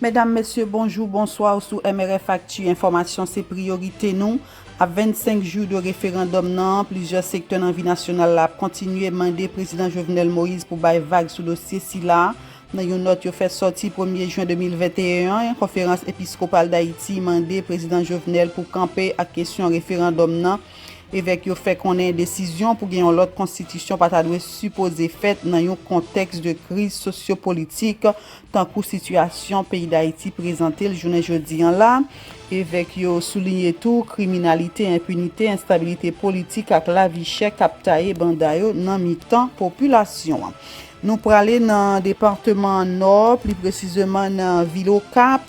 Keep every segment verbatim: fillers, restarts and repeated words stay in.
Medam, mesye, bonjou, bonswa, ou sou M R F Actu, enfòmasyon se priyorite nou. A vennsenk jou de referandòm nan, plizyè sektè nan vi nasyonal la ap kontinye mande Prezidan Jovenel Moïse pou bay vag sou dosye sila. Nan yon nòt yo fè sòti premye jen de mil venteyen an, Konferans Episkopal Dayiti mande Prezidan Jovenel pou kanpe ak kesyon referandòm nan, evèk yo fè konnen desizyon pou gen yon lòt konstitisyon pa ta dwe sipoze fèt nan yon kontèks de kriz sosyopolitik, tankou sitiyasyon peyi Dayiti prezante l jounen jodi an la. Evèk yo souliye tou kriminalite, enpinite, enstabilite politik ak lavi chè k ap taye banda yo nan mitan popilasyon an. Nou prale nan depatman Nò, pli presizeman nan vil Okap,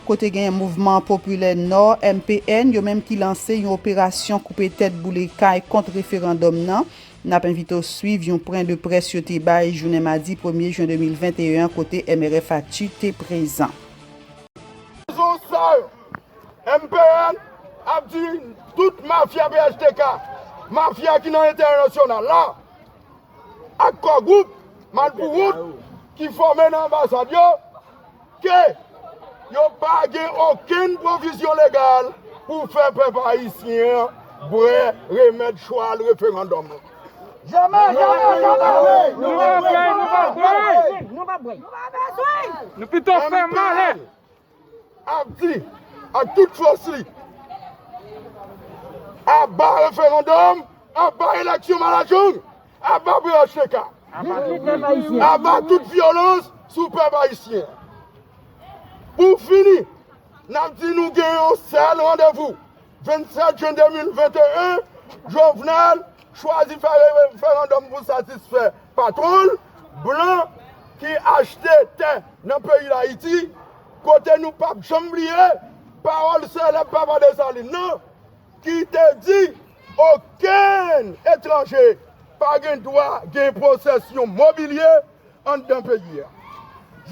kote gen Mouvman Popilè Nò, M P N, yo menm ki lanse yon operasyon koupe tèt boule kay kont referandòm nan. N ap envite w swiv yon pwen de près yo te bay jounen madi premye jen de mil venteyen an, kote M R F Actu te prezan. Rezon sa yo, M P N ap di tout mafya P H T K, mafya ki nan entènasyonal la, ak kò gwoup malpouwont ki fòme nan anbasad yo, ke yo pa gen okenn pwovizyon legal pou fè pèp ayisyen an bwè remèd chwal referandòm nan. Jamè, jamè, jamè! Nou p ap bwè, nou p ap bwè. Nou p ap bwè. Nou pito fè malè. M P N ap di ak tout fòs li, aba referandòm, aba eleksyon malajong, aba P H T K, aba tout vyolans sou pèp ayisyen. Pou fini, n ap di nou gen yon sèl randevou, vennsèt jen de mil venteyen, Jovenel chwazi fè referandòm pou satisfè patwon l, blan ki achte tè nan peyi Dayiti, kote nou p ap janm bliye pawòl selèb Papa Desalin nan, ki te di, okenn etranje pa gen dwa gen posesyon mobilye anndan peyi a.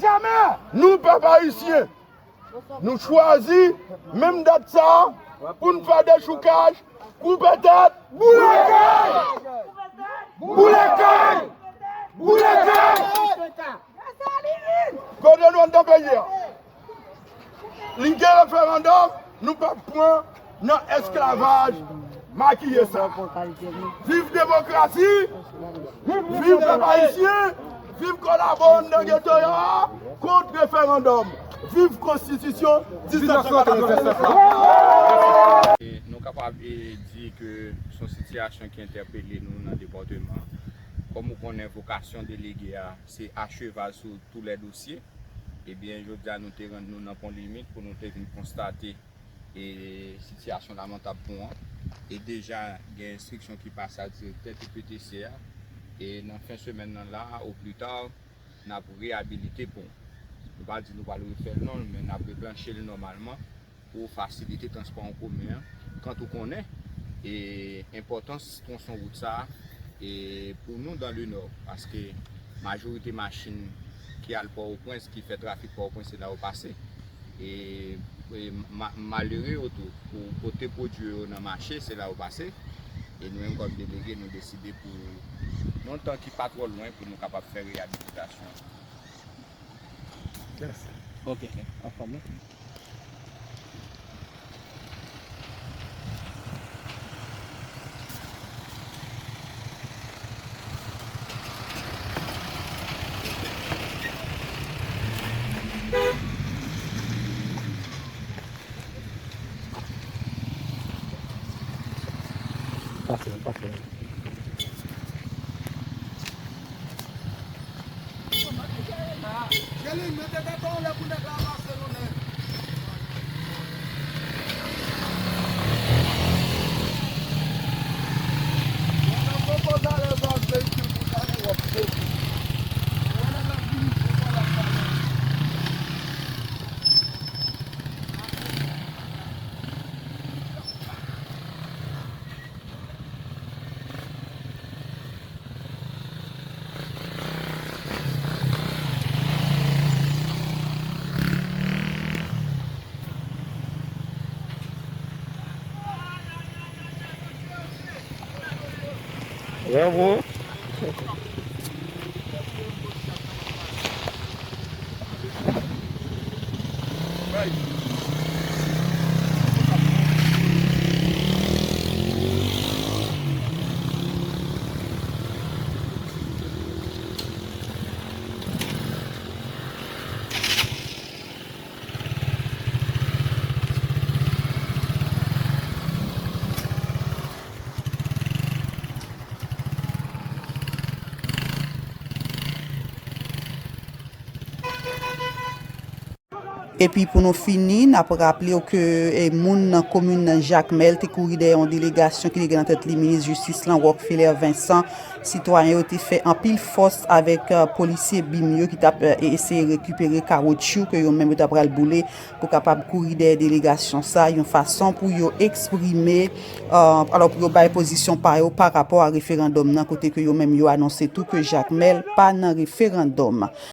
Jamè! Nou, pèp ayisyen, nou chwazi menm dat sa a pou n fè dechoukaj, koupe tèt, boule kay! Boule kay! Boule kay! Kote nou anndan peyi a? Li gen referandòm, nou p ap pran nan esklavaj makiye sa. Viv demokrasi, viv pèp ayisyen, viv kolabo anndan geto yo a, kont referandòm, viv konstitisyon diznèf san katrevennsèt la. E nou kapab, e, di ke se yon sitiyasyon ki entèpele nou nan depatman. Kòm ou konnen, vokasyon delege a, se acheval sou tou lè dosye. Ebyen, jodi a nou te rann nou nan Pon Limit pou nou te vin konstate, e, sitiyasyon lamantab pon an. E deja gen enstriksyon ki pase a direktè T P T C a. E nan fen semèn nan la, o pli ta, n ap reyabilite pon. Nou pa di nou pral refè l non, men n ap replanche l nòmalman pou fasilite transpò an komen an. Kant ou konnen, e, enpòtans twonson wout sa a, e, pou nou dans le Nord, paske majorite machin ki al Pòtoprens, ki fè trafik Pòtoprens, se la yo pase. E, e ma-, malere yo tou, pou pote pwodui yo nan mache, se la yo pase. E nou menm kòm delege, nou deside pou yon tan ki pa twò lwen, pou nou kapab fè reyabilitasyon. Mèsi. Ok. Anfòm, wi. Pase, pase. Jelin, mete tèt ou anlè pou nèg la pase non, nèg. Mwen nan poko talè sa veyikil pou talè w ap soti. Mwen nan ap vini pou talè sa. Bravo. Epi pou nou fini, n ap raple w ke, e, moun nan komin nan Jakmèl te kouri dèyè yon delegasyon ki te gen nan tèt li minis jistis lan, Rockfeller Vincent. Sitwayen yo te fè anpil fòs avèk, e, polisye bim yo ki t ap, e, eseye rekipere kawotchou ke yo menm yo ta pral boule pou kapab kouri dèyè delegasyon sa, yon fason pou yo eksprime, e, alò, pou yo bay pozisyon pa yo pa rapò a referandòm nan, kote ke yo menm yo anonse tou ke Jakmèl pa nan referandòm.